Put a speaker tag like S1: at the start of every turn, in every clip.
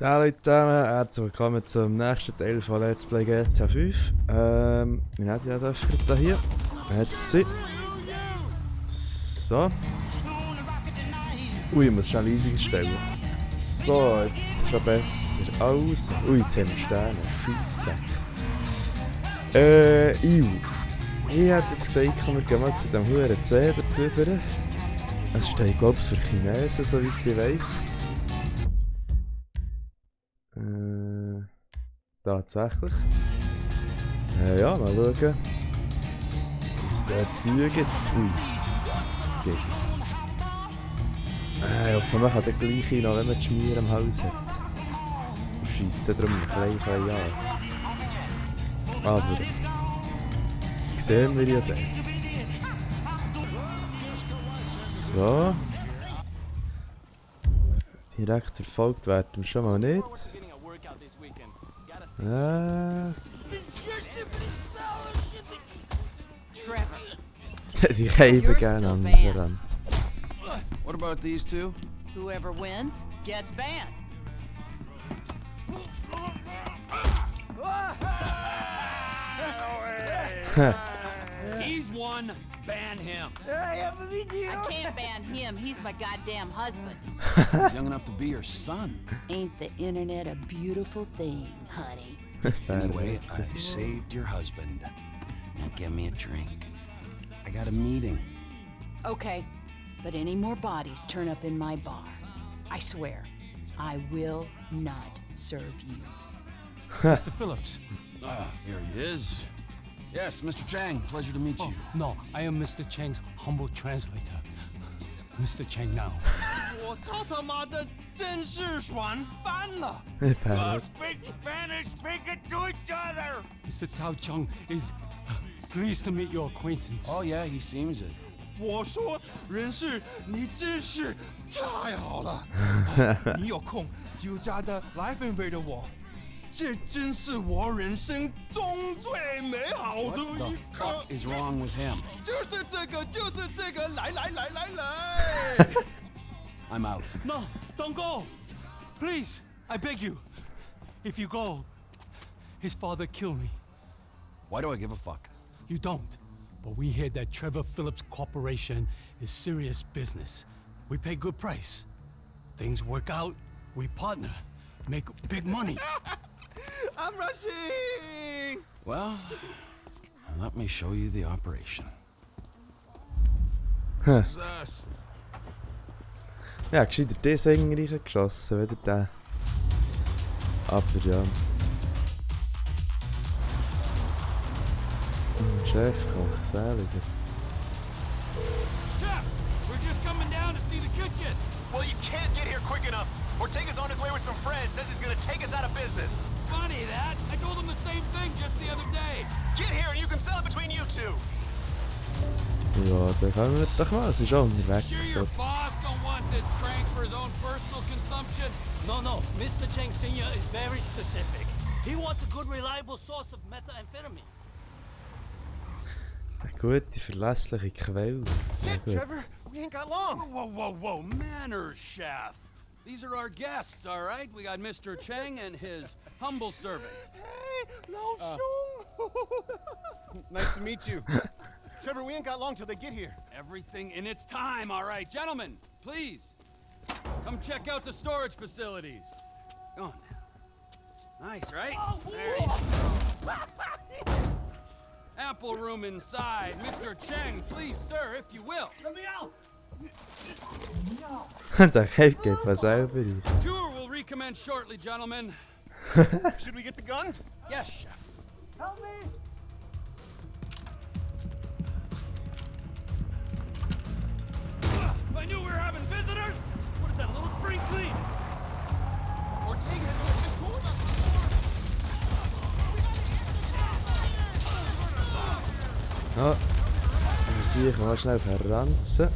S1: Hallo zusammen, herzlich willkommen zum nächsten Teil von Let's Play GTA 5. Ich hätte ja das hier. Merci. So. Ui, ich muss schnell easy stellen. So, jetzt ist schon besser. Aus. Ui, jetzt haben wir Sterne. Scheissdreck. Ich hätte jetzt gesagt, wir gehen mal zu dem Huren See drüber. Es steht, glaube ich, für Chinesen, soweit ich weiss. Tatsächlich. Ja, mal schauen, was es da jetzt zu tun gibt. Ui. Ich hoffe, man kann den gleichen noch, wenn man die Schmier am Haus hat. Und scheisst darum ein klein an. Aber sehen wir ja dann. So. Direkt verfolgt werden wir schon mal nicht. Die geven gerne aan de rand.
S2: What about these two?
S3: Whoever wins gets banned.
S2: He's one. Ban him.
S3: I can't ban him. He's my goddamn husband.
S2: He's young enough to be your son.
S3: Ain't the internet a beautiful thing, honey?
S2: Anyway, I saved your husband. Now give me a drink. I got a meeting.
S3: Okay, but any more bodies turn up in my bar, I swear, I will not serve you.
S4: Mr. Phillips.
S2: Here he is. Yes, Mr. Chang, pleasure to meet you.
S4: No, I am Mr. Chang's humble translator. Mr. Chang now.
S5: 我操他妈的，真是爽翻了
S1: Parrot.！Speak
S5: Spanish, speak it to each other.
S4: Mr. Tao Chung is pleased to meet your acquaintance.
S2: Oh yeah, he seems it.
S5: 我说人事，你真是太好了。你有空就加的来分配的我，这真是我人生中最美好的
S2: What
S5: 一
S2: the
S5: 刻。
S2: fuck is wrong with him?
S5: 就是这个，就是这个，来来来来来。
S2: I'm out.
S4: No, don't go! Please, I beg you. If you go, his father killed me.
S2: Why do I give a fuck?
S4: You don't. But we hear that Trevor Phillips Corporation is serious business. We pay good price. Things work out, we partner, make big money.
S5: I'm rushing.
S2: Well, let me show you the operation.
S1: Huh.
S2: This is us.
S1: Ja, gescheiter den Sänger reingeschossen, wieder den. Aber ja. Chefkoch, seliger.
S6: Chef, we're just coming down to see the kitchen.
S7: Well, you can't get here quick enough. Ortega's on his way with some friends. Says he's gonna take us out of business.
S6: Funny that. I told him the same thing just the other day.
S7: Get here and you can sell it between you two.
S1: Ja, dann können wir doch mal, es ist schon unterwegs.
S6: Sure your boss don't want this crank for his own personal consumption?
S8: No, Mr. Cheng Sr. is very specific. He wants a good, reliable source of methamphetamine.
S1: Eine gute, verlässliche Quelle. Sehr
S5: Shit,
S1: gut.
S5: Trevor, we ain't got long.
S6: Whoa, manners, chef. These are our guests, all right? We got Mr. Chang and his humble servant.
S5: Hey, Lao Shung. Nice to meet you. Trevor, we ain't got long till they get here.
S6: Everything in its time, all right? Gentlemen, please. Come check out the storage facilities. Go on now. Nice, right? There you go. Ample room inside. Mr. Chang, please, sir, if you will.
S8: Let me out!
S1: Der Held geht mal selber rein.
S6: Tour will recommence shortly, gentlemen.
S5: Should we get the guns?
S6: Yes, chef.
S8: Help me!
S6: If I knew we were having visitors,
S8: What is that, a little spring clean?
S5: Ortega has been told us
S1: Ja. Wir sehen, mal schnell verranzen.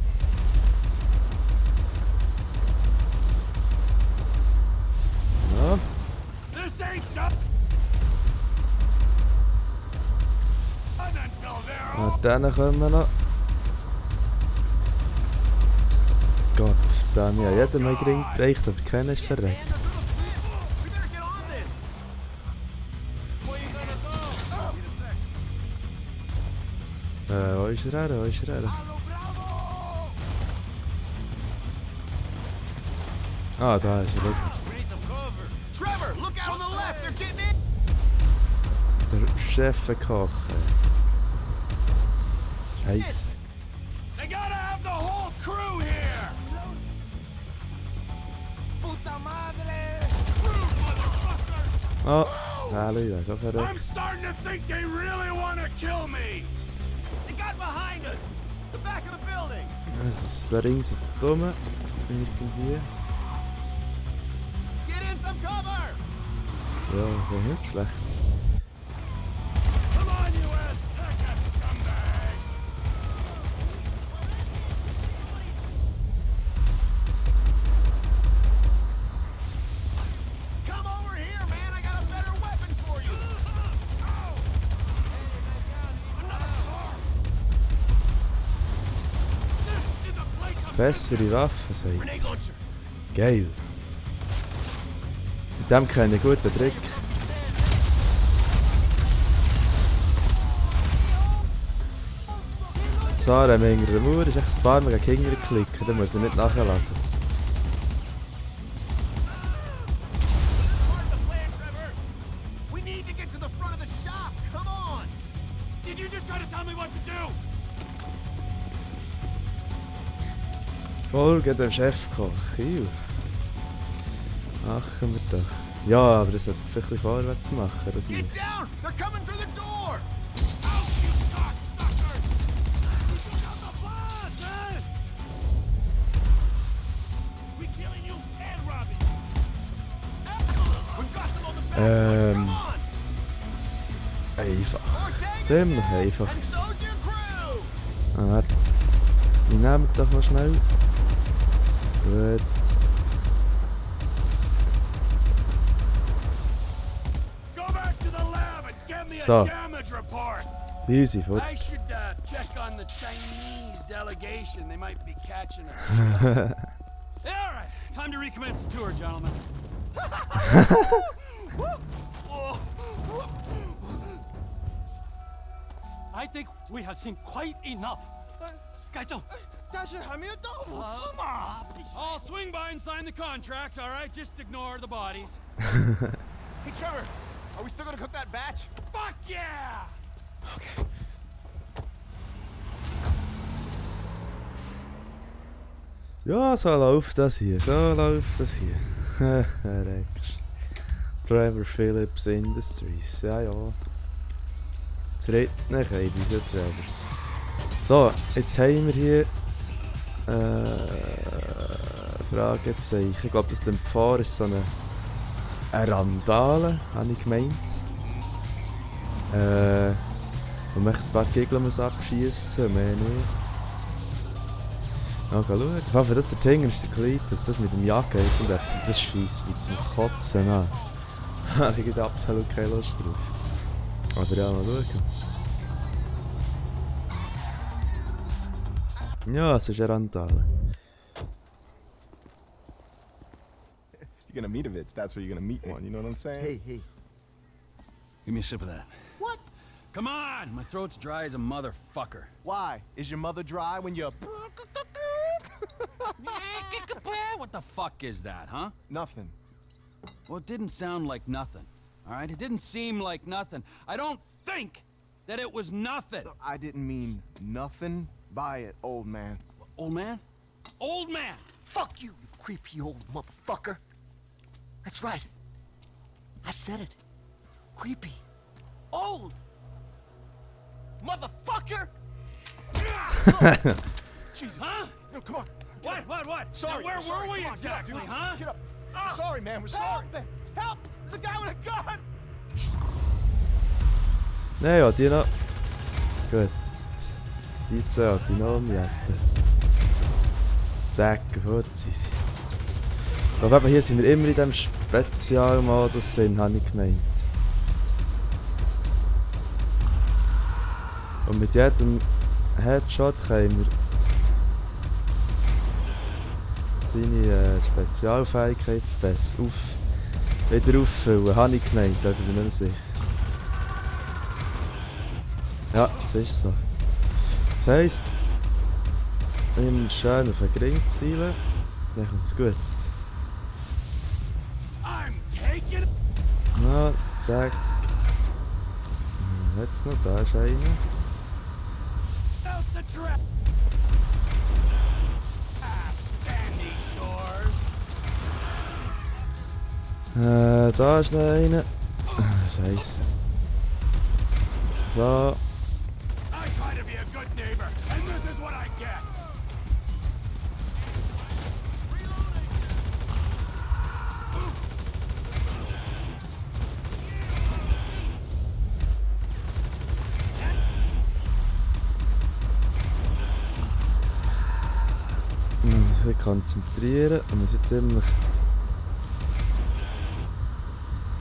S1: Ja.
S6: this ain't the... And until they're all...
S1: Und dann kommen wir noch. Gott, verdammt, ja, jeder mal Ring gereicht, aber keiner ist verreckt. Wo ist er her? Wo ist er her? Ah, da ist er. Schau.
S7: Trevor, look out on the left. They're getting in.
S1: Der Chefkoch. Scheiße.
S6: They gotta have the whole crew here!
S7: Puta madre.
S1: Oh, Halleluja, doch er.
S6: I'm starting to think they really want to kill me!
S7: They got behind us. The back of the building.
S1: Also, ist der Ring so dumm. Irgendwie.
S7: Get in some cover.
S1: Ja, wäre nicht schlecht.
S6: Come on, you Azteca scumbags!
S7: Come over here, man. I got a better weapon for you. Another car.
S6: This is a place of
S1: Bessere Waffe, sagt.
S7: Grenade launcher.
S1: Geil. Mit dem kenne ich einen guten Trick. Zwar, wenn man hinter der Mauer ist, echt ein paar Mal gegen Hinger klicken, dann muss er nicht nachladen.
S7: Part of the plan, Trevor. We need to get to the front of the shop. Come on.
S6: Did you just try to tell me what to do?
S1: Folge dem Chefkoch. Iu. Machen wir doch. Ja, aber das sollte vielleicht ein bisschen vorwärts machen. Das
S7: Get
S1: hier.
S7: down. They're coming through the door.
S6: Out, you cocksuckers!
S8: We killing you and robbing.
S7: We've got them on the back. Come on.
S1: Einfach.
S7: Ortega
S1: Ziemlich einfach.
S7: and so's your crew.
S1: Ah, warte. Wir nehmen doch mal schnell. Gut.
S6: Go back to the lab and get me
S1: So.
S6: a damage report!
S1: Easy, fort.
S6: I should check on the Chinese delegation. They might be catching us. Yeah, all right. Time to recommence the tour, gentlemen.
S8: I think we have seen quite enough. 该正，
S5: 但是还没有到5次嘛。
S6: I'll swing by and sign the contracts, all right? Just ignore the bodies.
S7: Hey, Trevor. Are we still gonna cook that batch?
S6: Fuck yeah!
S1: Ja, so läuft das hier. So läuft das hier. Rex. Trevor Phillips Industries. Ja, ja. Zufrieden, dieser Trevor. So, jetzt haben wir hier. Fragezeichen. Ich glaube, das dem Pfarrer ist so eine Randale, habe ich gemeint. Und mich ein paar Gegner muss abschießen, mehr nicht. Ja, schauen. Ich hoffe, dass der Tinger ist der Kleitus, das mit dem Jagen irgendetwas, das scheisst wie zum Kotzen an. Da habe ich absolut keine Lust drauf. Aber ja, mal schauen. Ja, es ist eine Randale.
S9: You're gonna meet a Vitz, that's where you're gonna meet one, you know what I'm saying?
S7: Hey.
S6: Give me a sip of that.
S7: What?
S6: Come on! My throat's dry as a motherfucker.
S7: Why? Is your mother dry when you...
S6: What the fuck is that, huh?
S7: Nothing.
S6: Well, it didn't sound like nothing. All right? It didn't seem like nothing. I don't think that it was nothing.
S7: Look, I didn't mean nothing by it, old man.
S6: Old man? Old man!
S8: Fuck you, you creepy old motherfucker. That's right. I said it. Creepy. Old. Motherfucker!
S7: Jesus.
S6: Huh?
S7: No, come on.
S6: What?
S7: Sorry.
S6: Now, where
S7: sorry.
S6: were we
S7: Come on,
S6: exactly,
S7: get up, dude.
S6: huh?
S7: Get up. Sorry, man. We're sorry. Help! There's a guy with a gun!
S1: Nein, ja, die noch. Gut. Die zwei hat die noch umjäten. Zack, fort sind sie. Ich glaube, hier sind wir immer in diesem Spezialmodus, habe ich gemeint. Und mit jedem Headshot können wir seine Spezialfähigkeit besser wieder auffüllen, habe ich gemeint, da bin ich mir nicht sicher. Ja, das ist so. Das heisst, immer schön auf den Ring zielen, dann kommt es gut. Na, zack. Jetzt noch, da ist einer. Da ist noch einer. Scheiße. So. Ich konzentrieren und muss jetzt ziemlich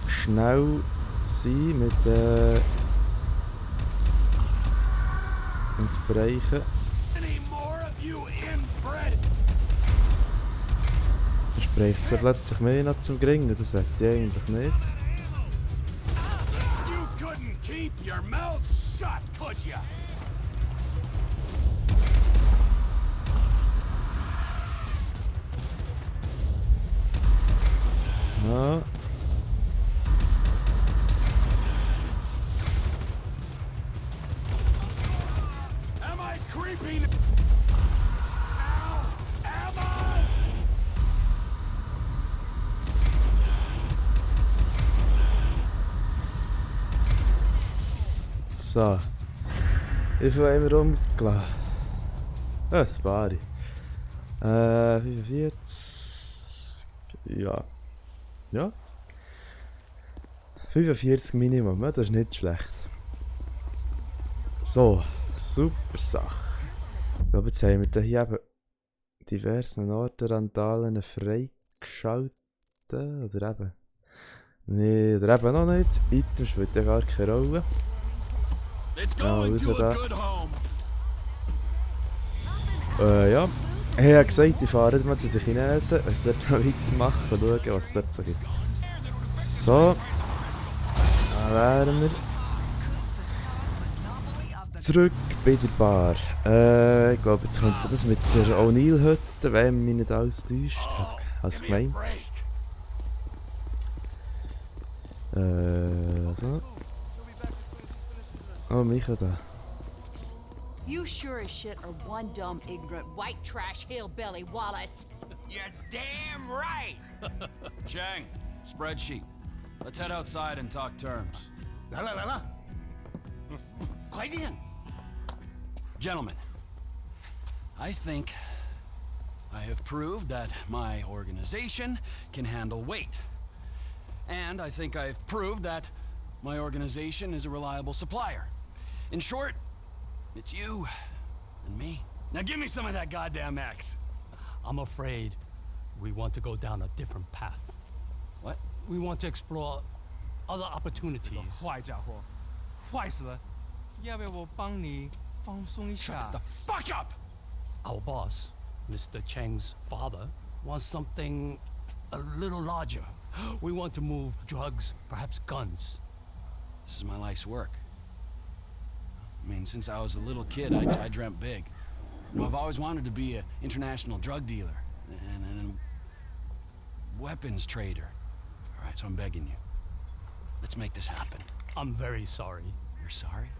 S1: schnell sein mit Bereichen. Sonst bräuchte es ja plötzlich mehr noch zum Gringen, das will ich eigentlich nicht. Ja. So. Wie viel haben wir rumgelassen? Ein paar. 45. Ja. Ja. 45 Minimum, das ist nicht schlecht. So, super Sache. Ich glaube, jetzt haben wir hier eben diversen Orten freigeschaltet. Oder eben. Nee, oder eben noch nicht. Items spielt ja gar keine Rolle. Also da. Ja. Ich habe gesagt, ich fahre mal zu den Chinesen und dort noch weitermachen und schauen, was es dort so gibt. So. Da wären wir. Zurück bei der Bar. Ich glaube, jetzt könnte das mit der O'Neill-Hütte, wenn mich nicht alles täuscht. Hast du gemeint? So. Oh, Micha da.
S3: You sure as shit are one dumb, ignorant, white trash hillbilly, Wallace.
S6: You're damn right! Chang, spreadsheet. Let's head outside and talk terms. Gentlemen, I think I have proved that my organization can handle weight. And I think I've proved that my organization is a reliable supplier. In short, it's you and me. Now give me some of that goddamn X.
S4: I'm afraid we want to go down a different path.
S6: What?
S4: We want to explore other opportunities.
S5: 坏家伙，坏死了！要不要我帮你放松一下
S6: The fuck up!
S4: Our boss, Mr. Cheng's father, wants something a little larger. We want to move drugs, perhaps guns.
S6: This is my life's work. I mean, since I was a little kid, I dreamt big. You know, I've always wanted to be an international drug dealer and weapons trader. All right, so I'm begging you. Let's make this happen.
S4: I'm very sorry.
S6: You're sorry?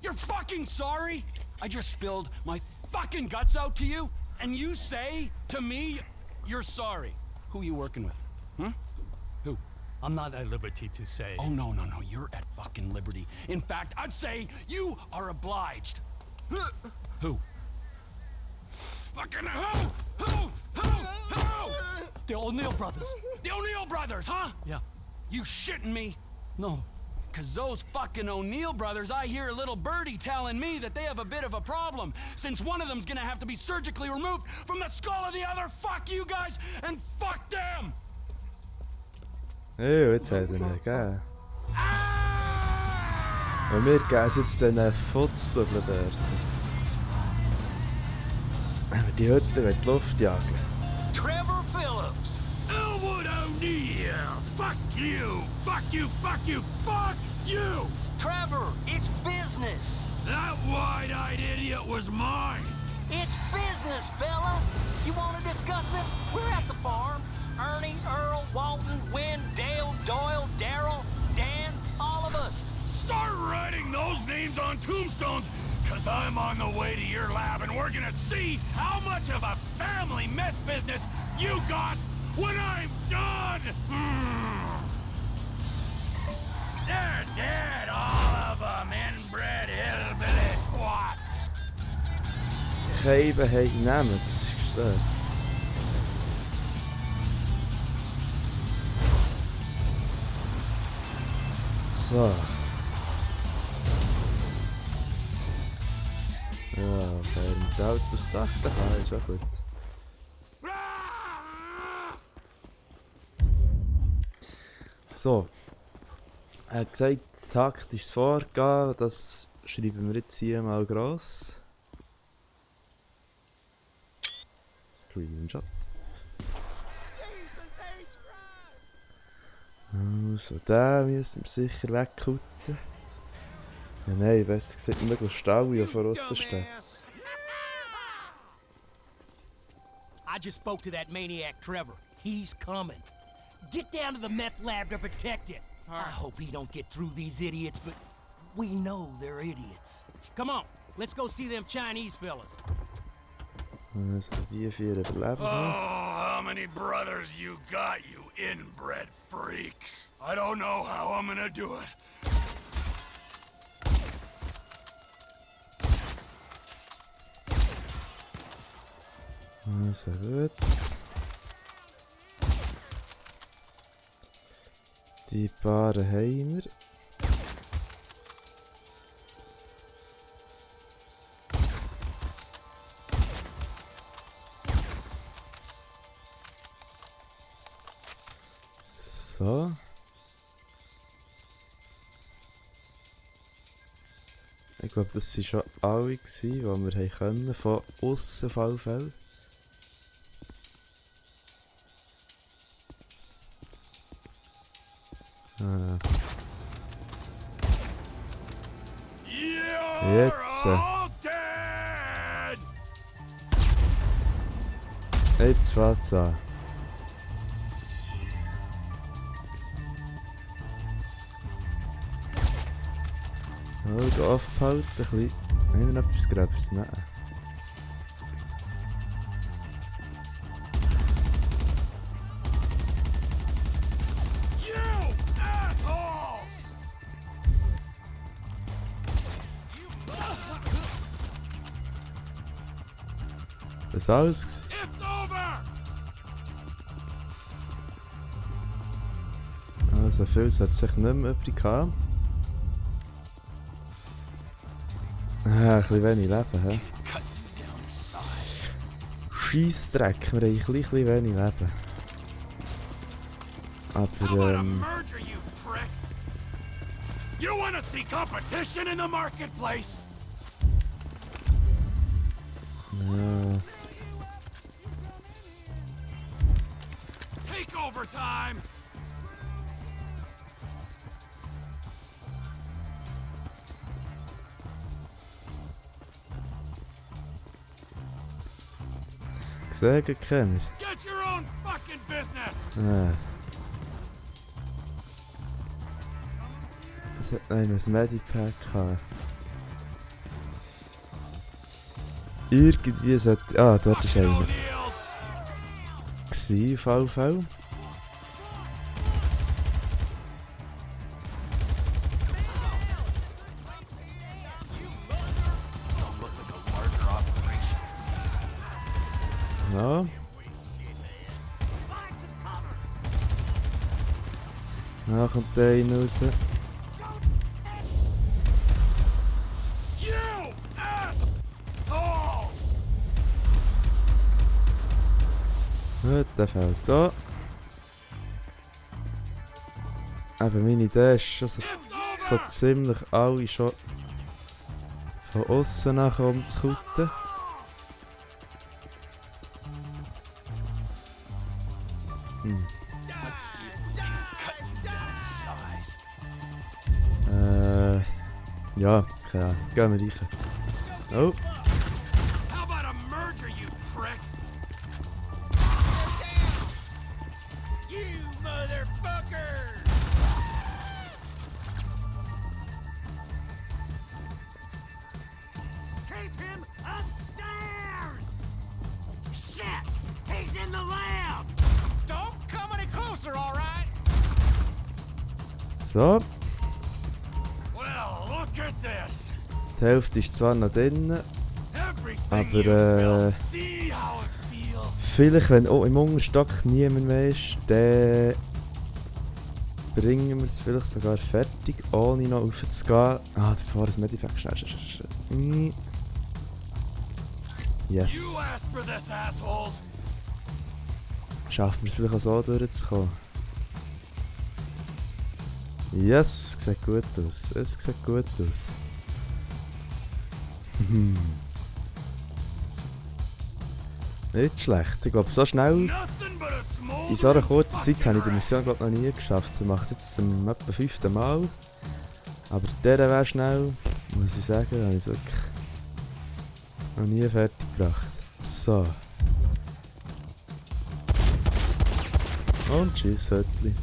S6: You're fucking sorry? I just spilled my fucking guts out to you, and you say to me, you're sorry. Who are you working with? Hmm? Who?
S4: I'm not at liberty to say.
S6: Oh, no, you're at fucking liberty. In fact, I'd say you are obliged. Who? Fucking who?
S4: The O'Neill brothers.
S6: The O'Neill brothers, huh?
S4: Yeah.
S6: You shitting me?
S4: No.
S6: Cause those fucking O'Neill brothers, I hear a little birdie telling me that they have a bit of a problem, since one of them's gonna have to be surgically removed from the skull of the other. Fuck you guys, and fuck them!
S1: Oh, jetzt hat er ihn gegeben. Und wir geben es jetzt den Futztubeln dort. Wenn wir die Hütte in die Luft jagen.
S8: Trevor Phillips!
S6: Elwood O'Neill! Fuck you! Fuck you! Fuck you! Fuck you!
S8: Trevor, it's business!
S6: That wide-eyed idiot was mine!
S8: It's business, fella. You want to discuss it? We're at the farm. Ernie, Earl, Walton, Wynn, Dale, Doyle, Daryl, Dan, all of us.
S6: Start writing those names on tombstones, cause I'm on the way to your lab and we're gonna see how much of a family meth business you got when I'm done! They're dead, all of them, inbred hillbilly twats!
S1: Geven heet nemen, das ist gestört. So. Ja, okay, mit dem Auto aufs Dach, ist auch gut. So. Er hat gesagt, taktisches Vorgehen, das schreiben wir jetzt hier mal gross. Screenshot. Also, den müssen wir sicher wegkutten. Ja, nein, besser gesagt, möglichst Stau, ja von außen stehen.
S8: I just spoke to that maniac Trevor. He's coming. Get down to the meth lab to protect it. I hope he don't get through these idiots, but we know they're idiots. Come on, let's go see them Chinese fellas.
S1: Also, die 4 überleben.
S6: Oh, how many brothers you got, you inbred freaks? I don't know how I'm gonna do it.
S1: Also gut. Die Paare haben wir. So. Ich glaube, das waren schon alle, die wir können, von aussen auf alle Fälle. Jetzt. Jetzt fährt's an. Oh, aufgehalten, ein bisschen. Nehmen wir noch etwas Gröbers nehmen. Das war alles. Also viel hat sich nicht mehr übrig gehabt. Ein bisschen wenig Leben, hä? Scheissdreck, wir haben ein bisschen wenig Leben. Aber
S6: You wanna see competition in the marketplace?
S1: ja.
S6: Take over time.
S1: Gesehen kenner.
S6: Get your own fucking business.
S1: Das hat einen ein Medipack gehabt. Irgendwie sollte... Ah, dort ist einer. Gsi, VV. Ja. Da kommt der eine raus. Gut, der fällt da. Eben meine Idee ist schon so ziemlich alle schon von außen nachher umzukutten. Ja, keine Ahnung. Gehen wir rein. Oh.
S6: How about a merger, you pricks? You motherfucker!
S8: Keep him upstairs! Shit! He's in the lab!
S5: Don't come any closer, all right?
S1: So.
S6: Well, look at this.
S1: Die Hälfte ist zwar noch drin,
S6: Everything
S1: aber
S6: you built. See how it feels.
S1: vielleicht, wenn im Unterstock niemand mehr ist, dann bringen wir es vielleicht sogar fertig, ohne noch raufzugehen. Ah, bevor das Medivac schnell. Yes.
S6: You asked for this, assholes.
S1: Schaffen wir es vielleicht auch so durchzukommen. Yes, sieht gut aus. Es sieht gut aus. Nicht schlecht. Ich glaube, so schnell,
S6: Nothing but a small
S1: in so einer kurzen Zeit habe ich die Mission glaub, noch nie geschafft. Ich mache es jetzt zum etwa 5. Mal. Aber der wäre schnell, muss ich sagen, habe ich es wirklich noch nie fertig gebracht. So. Und tschüss, Höttli.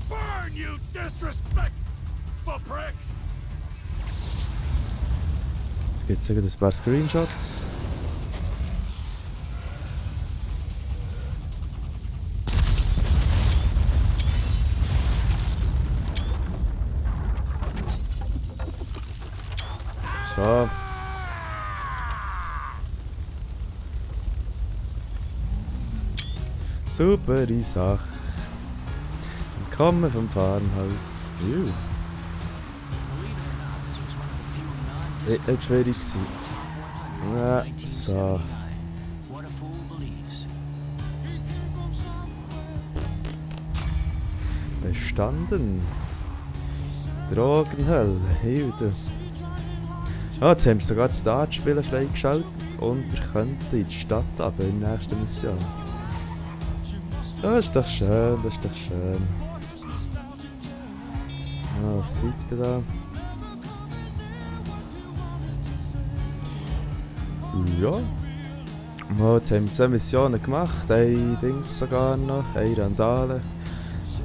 S6: burn, you disrespectful pricks.
S1: Jetzt gibt es ein paar Screenshots. So. Supere Sache. Willkommen vom Farmhaus. Nicht schwierig gewesen. Ja, so. Bestanden. Drogenhölle, Hilde. Ah, jetzt haben wir sogar das Startspielen freigeschaltet und wir könnten in die Stadt aber in der nächsten Mission. Das ist doch schön, das ist doch schön. Ah, auf die Seite da. Ja. Oh, jetzt haben wir 2 Missionen gemacht, ein Dings sogar noch, eine Randale.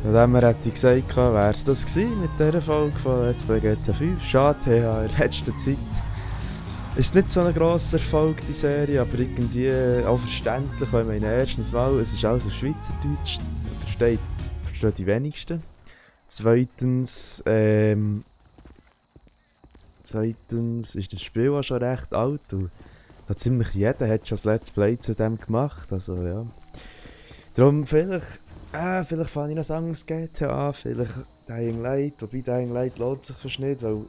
S1: Von dem her hätte ich gesagt, wäre es das gewesen mit dieser Folge von Let's Play GTA 5. Schade, in der letzten Zeit ist nicht so ein grosser Erfolg, die Serie, aber irgendwie auch verständlich, weil man erstens mal, es ist alles auf Schweizerdeutsch, verstehen die wenigsten. Zweitens ist das Spiel auch schon recht alt und ziemlich jeder hat schon das Let's Play zu dem gemacht, also ja. Darum vielleicht fange ich noch ein anderes GTA an, vielleicht Dying Light, wobei Dying Light lohnt sich fast nicht, weil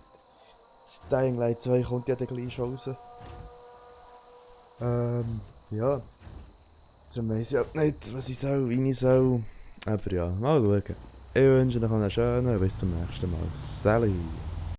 S1: das Dying Light 2 kommt ja dann gleich raus. Ja. Darum weiss ich auch nicht, was ich soll, wie ich soll. Aber ja, mal schauen. Ich wünsche euch einen schönen, bis zum nächsten Mal. Salut!